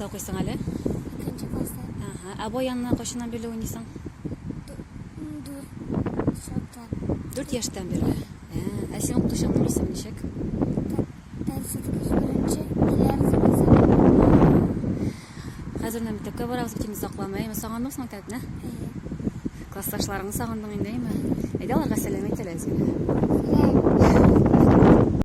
укыйсың әле? Икенче класста. Ага. Ә баянны кайчаннан бирле уйныйсың? 4 яшьтән. 4 яшьтән бирле. Ә, ә син укытучыңның исеме ничек? Беренче Диләр Зәбизова. Хәзер менә мәктәпкә барабыз бит инде озакламый. Әйме, сагындың соң мәктәпне? Әйе. Классташларыңны сагындың инде, әйме? Әйдә аларга сәлам әйт әле әз генә. Сәлам.